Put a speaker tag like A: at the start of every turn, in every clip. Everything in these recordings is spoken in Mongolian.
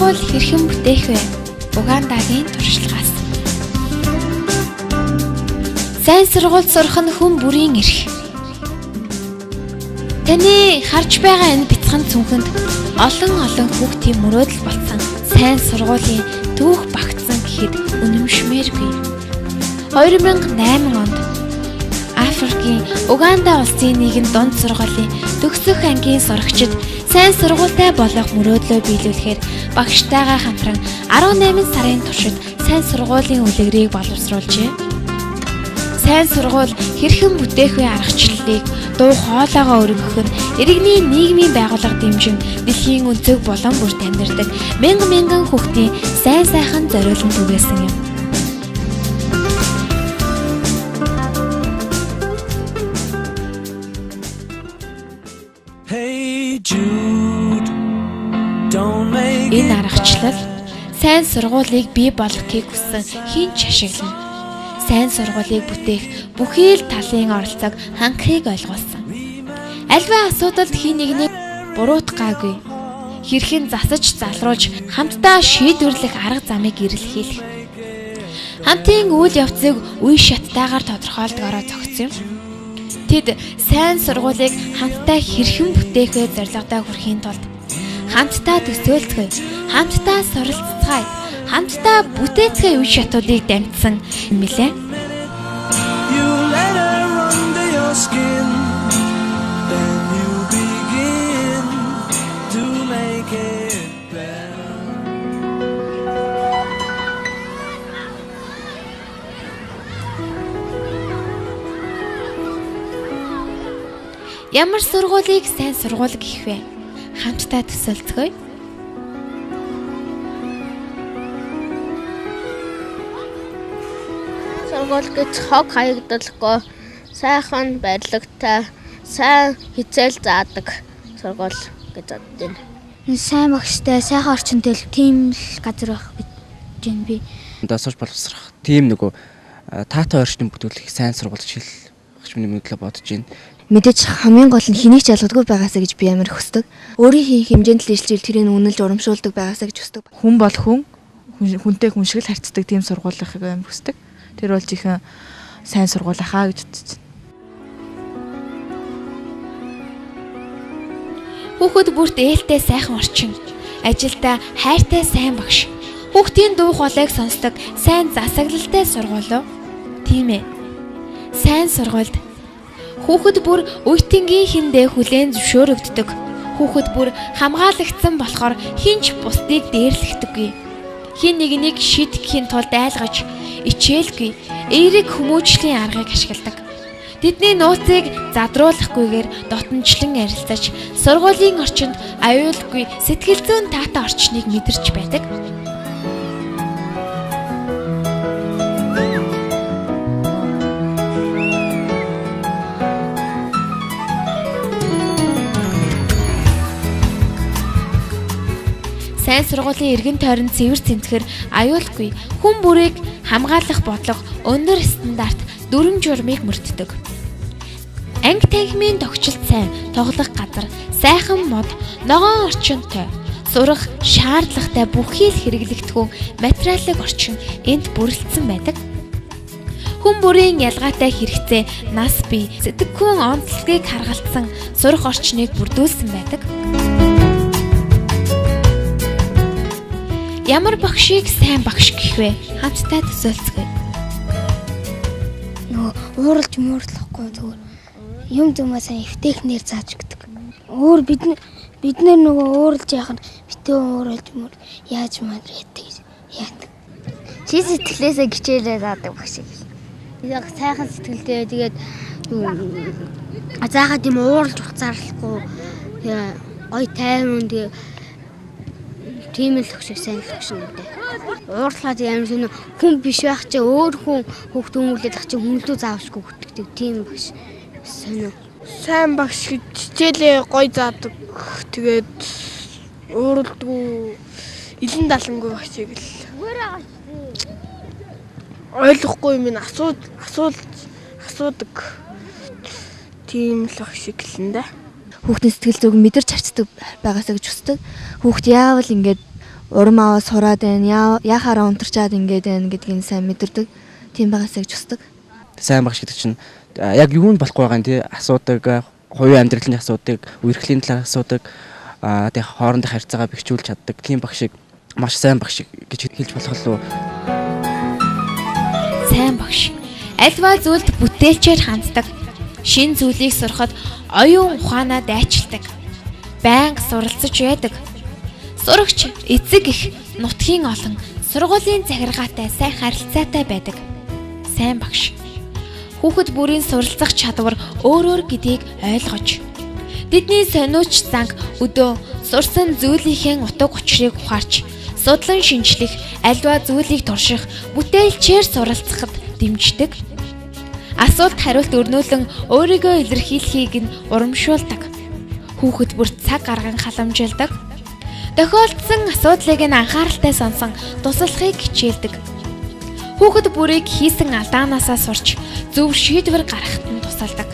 A: сургууль хэрхэн бүтээх вэ? Угандагийн туршлагаас. Сайн сургуульд сурах нь хүн бүрийн эрх. Таны харж байгаа энэ бяцхан цүнхэнд олон олон хүүхдийн мөрөөдөл болсон сайн сургуулийн түүх багтсан гэхэд үнэмшмээргүй. 2008 онд Африкийн Уганда улсын нэгэн дунд сургуулийн төгсөх ангийн сурагчид сайн сургуультай болох мөрөөдлөө биелүүлэхээр багштайгаа хамтран 18 сарын туршид сайн сургуулийн үлгэрийг боловсруулжээ. Сайн сургууль хэрхэн бүтээх вэ аргачлалыг дуу хоолойгоо өргөх нь иргэний нийгмийн байгууллага дэмжин дэлхийн өнцөг булан бүрт амьдардаг мянган мянган хүүхдийн сайн сайхан зориулан түгээсэн юм. Энэ аргачлал сайн сургуулийг бий болгохыг хүссэн хэн ч ашиглана. Сайн сургуулийг бүтээх бүхий л талын оролцоог хангахыг ойлгуулсан. Альва асуудалд хэн нэгнийг буруутгаагүй, хэрхэн засаж залруулж хамтдаа шийдвэрлэх арга замыг эрэлхийлэх. Хамтын үйл явцыг үе шаттайгаар тодорхойлдгоороо зохицсон юм. Тэд сайн сургуулийг хамтдаа хэрхэн бүтээх вэ зорилгодоо хүрэхийн тулд хамтдаа төсөөлцгөөе, хамтдаа суралцгаая, хамтдаа бүтээцгээе үе шатуудыг дамжсан юм билээ. Ямар сургуулийг сайн сургууль гэх вэ? Хамтдаа төсөөлцгөөе.
B: Сургууль гэж хог хаягдалгүй, сайхан барилгатай, сайн хичээл заадаг сургууль гэж бодож байна.
C: Сайн багштай, сайхан орчинтой л тийм л газар байх гэж байна би.
D: Одоо сурч боловсрох тийм нөгөө таатай орчныг бүтээлэх сайн сургууль жишээл гэж миний мэдлээ бодож байна.
E: Мэдээж хамгийн гол нь хэнийг ч ялгадгүй байгаасаа гэж би амар хүсдэг. Өөрийн хэмжээнд л ижил тэрийг үнэлж урамшуулдаг байгаасаа гэж хүсдэг.
F: Хүн бол хүн, хүнтэй хүн шиг л харьцдаг тийм сургууль байхыг амар хүсдэг. Тэр бол жихэн сайн сургууль ахаа гэж бодож байна.
A: Хүүхэд бүрт ээлтэй сайхан орчин, ажилдаа хайртай сайн багш, хүүхдийн дуу хоолойг сонсдог сайн засаглалтай сургууль уу? Тийм ээ. Сайн сургуульд хүүхэд бүр үеийнгийн хэндээ хүлээн зөвшөөрөгддөг. Хүүхэд бүр хамгаалагдсан болохоор хэн ч бусдыг дээрлэхдэггүй. Хэн нэгнийг шийдэхийн тулд айлгаж, ичээлгүй, эерэг хүмүүжлийн аргыг ашигладаг. Тэдний нууцыг задруулахгүйгээр дотнчлон арилцаж, сургуулийн орчинд аюулгүй сэтгэл зүйн таатай орчныг мэдэрч байдаг. Сайн сургуулийн эргэн тойрон цэвэр цэмцгэр аюулгүй хүн бүрийг хамгаалах бодлого өндөр стандарт дүрэм журмыг мөрддөг. Анги танхимын тогтчлт сайн, тоглох газар, сайхан мод, ногоон орчинтой, сурах шаардлагатай бүхий л хэрэглэгдэхүүн материалын орчин энд бүрэлдсэн байдаг. Хүн бүрийн ялгаатай хэрэгцээ, нас бие, сэтгэхүйн онцлогийг харгалзсан сурах орчныг бүрдүүлсэн байдаг. Ямар багшийг сайн багш гэх вэ? Хамтдаа төсөөлцгөөе.
C: Нөгөө ууралж муурлахгүй зүгээр юм юмаа сайн эвтэйхнээр зааж өгдөг. Өөр бид нар нөгөө ууралж яах нь битээ ууралж муур яаж маар яадаг яадаг.
B: Чи сэтгэлээсээ хичээлээ заадаг багш. Яг сайхан сэтгэлтэй тэгээд заахад юм ууралж уцаарлахгүй тэгээ гой тайван тэгээ тийм л өгш сайн л өгш нэ. Уурлахад ямар сонь хүн биш байх чи өөр хүн хүүхд хүмүүлээд ах чи хүнлүү заавшгүй хөтгдөг тийм багш сонио.
G: Сайн багш гэж хичээлээ гой заадаг. Тэгээд ууралдгүй, илэн далангүй багшийг л ойлгохгүй юм асуудаг. Тийм л багш гэлэн дээ.
E: Хүүхдийн сэтгэл зүг мэдэрч харцдаг байгаасаа гэж хүсдэг. Хүүхд яавал ингээд урам аваа сураад байна, яхаараа унтарчаад ингээд байна гэдгийг сайн мэдэрдэг. Тийм байгаасаа гэж хүсдэг.
D: Сайн багш гэдэг чинь яг юу нь болохгүй байгаа юм тий асуудаг, хувийн амьдралын асуудаг, үерхлийн талаар асуудаг, тий хоорондын харьцаагаа бэхжүүлж чаддаг. Тийм багшийг маш сайн багш гэж хэлж болох уу?
A: Сайн багш альва зүйлд бүтээлчээр ханддаг. Шин зүйлийг сурахад оюун ухаанаа дайчилдаг. Байнга суралцаж байдаг. Сурагч эцэг их нутгийн олон сургуулийн захиргаатай сайн харилцаатай байдаг. Сайн багш хүүхэд бүрийн суралцах чадвар өөр өөр гэдгийг ойлгож тэдний сониуч занг өдөө сурсан зүйлийнхээ утга учирыг ухаарч судлан шинжлэх, альва зүйлийг турших, бүтээлчээр суралцахад дэмждэг. Асуулт хариулт өрнүүлэн өөрийгөө илэрхийлэхийг нь урамшуулдаг. Хүүхэд бүр цаг гарган халамжилдаг. Тохиолдсон асуудлыг нь анхааралтай сонсон туслахыг хичээлдэг. Хүүхэд бүрийг хийсэн алдаанаасаа сурч зөв шийдвэр гаргахад нь тусалдаг.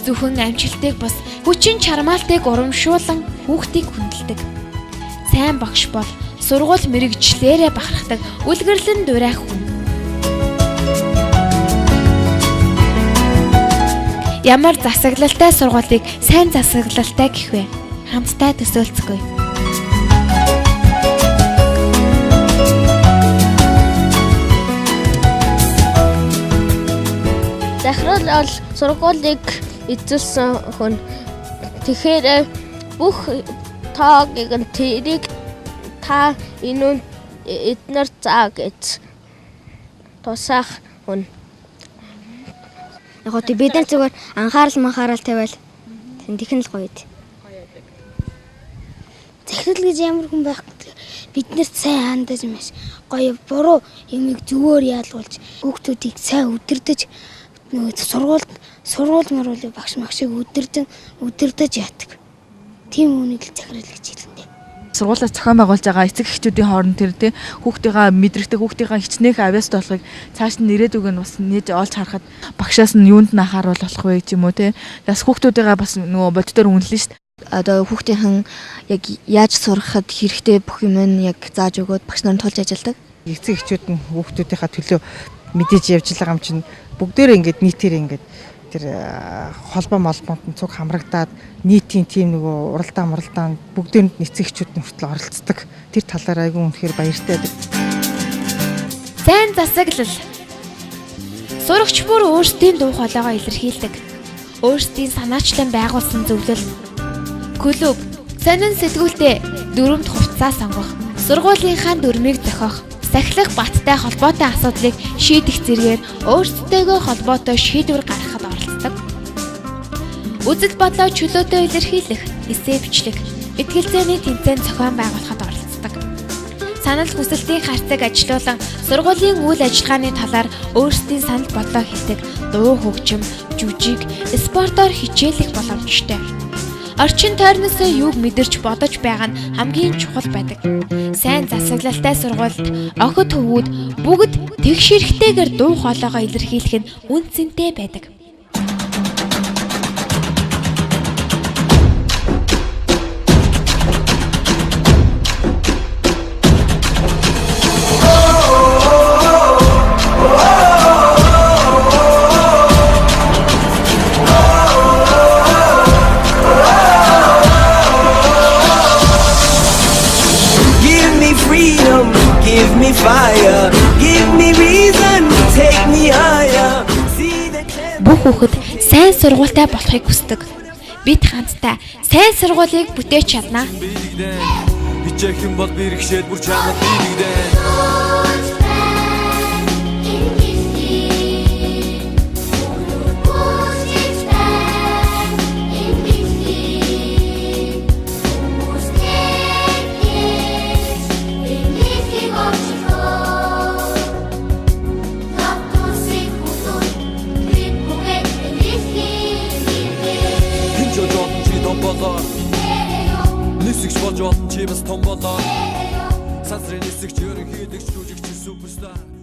A: Зөвхөн амжилтыг бус хүчин чармаалтыг урамшуулан хүүхдийг хүндэлдэг. Сайн багш бол сургууль мэрэгжлээрээ бахархдаг үлгэрлэн дуурайх хүн. Ямар засаглалтай сургуулийг сайн засаглалтай гэх вэ? Хамтдаа төсөөлцгөөе.
G: Захирал бол сургуулийг эзэлсэн хүн. Тэгэхээр бүх тоог нь тэрийг та энэ эднэр заа гэж тусаах хүн.
B: Яг гоо бид нар зүгээр анхаарал манхаарал тавиал тэгхэн л гоё дээ. Захирал гэж ямар хүн байхгүй. Бид нарт сайн хандаж маш гоё буруу юмыг зүгээр яалгуулж хүүхдүүдийг сайн өдөрдөж нөгөө сургууль маруулыг багш магшиг өдөрдөж яадаг. Тийм үнийг л захирал гэж хэлэндээ.
F: Сургуулиас зохион байгуулж байгаа эцэг эхчүүдийн хооронд тэр тий хүүхдийнхаа мэдрэгтэй хүүхдийнхаа хичнээх авьяастай болохыг цааш нь ирээдүг нь бас нээж олж харахад багшаас нь юунд нь анхааруул болох вэ ч юм уу тий. Бас хүүхдүүдийнхаа бас нөгөө боддоор үнэлнэ шүү дээ.
E: Одоо хүүхдийнхэн яг яаж сурахад хэрэгтэй бүх юм нь яг зааж өгөөд багш нар нь тулж ажилладаг.
H: Эцэг эхчүүд нь хүүхдүүдийнхаа төлөө мэдээж явж байгаа юм чинь бүгдээрээ ингээд нийтээр ингээд тэр холбоо молбоонд нь цуг хамрагдаад нийтийн тийм нөгөө уралдаан муралдаан бүгдээнд нь эцэг эхчүүд нь хүртэл оролцдог. Тэр талаар айгүй үнэхээр баяртай байдаг.
A: Сайн засаглал. Сурагч бүр өөрсдийн дуу хоолойгоо илэрхийлдэг. Өөрсдийн санаачлан байгуулсан зөвлөл, клуб, сонин сэтгүүлтэй дүрмт хувцас сонгох, сургуулийнхаа дүрмийг зохиох, сахилах баттай холбоотой асуудлыг шийдэх зэргээр өөрсдтэйгөө холбоотой шийдвэр гаргахад оролцдог. Үзэл бодлоо чөлөөтэй илэрхийлэх, эсээ бичлэх, итгэлцээний тэмцээн зохион байгуулахад оролцдог. Санал хүсэлтийн харьцааг ажилуулан сургуулийн үйл ажиллагааны талаар өөрсдийн санал бодлоо хэлдэг, дуу хөгжим, жүжиг, спортоор хичээлэх боломжтой. Орчин тойрноосоо юуг мэдэрч бодож байгаа нь хамгийн чухал байдаг. Сайн засаглалтай сургуульд охид хөвгүүд бүгд тэгш хэрэгтэйгээр дуу хоолойгоо илэрхийлэх нь үн цэнтэй байдаг.
I: Give me fire, give me reason, take me higher.
A: Бүх хүүхэд сайн сургуультай болохыг хүсдэг. Бид хамтдаа сайн сургуулийг бүтээж чадна.
I: Хичээхэн бол бэрхшээл бүр чамд биелэгдэн. Нисгч болж олон чи бас том болоо. Сансрын нисгч ерөнхийлөгч жүжигч суперстар.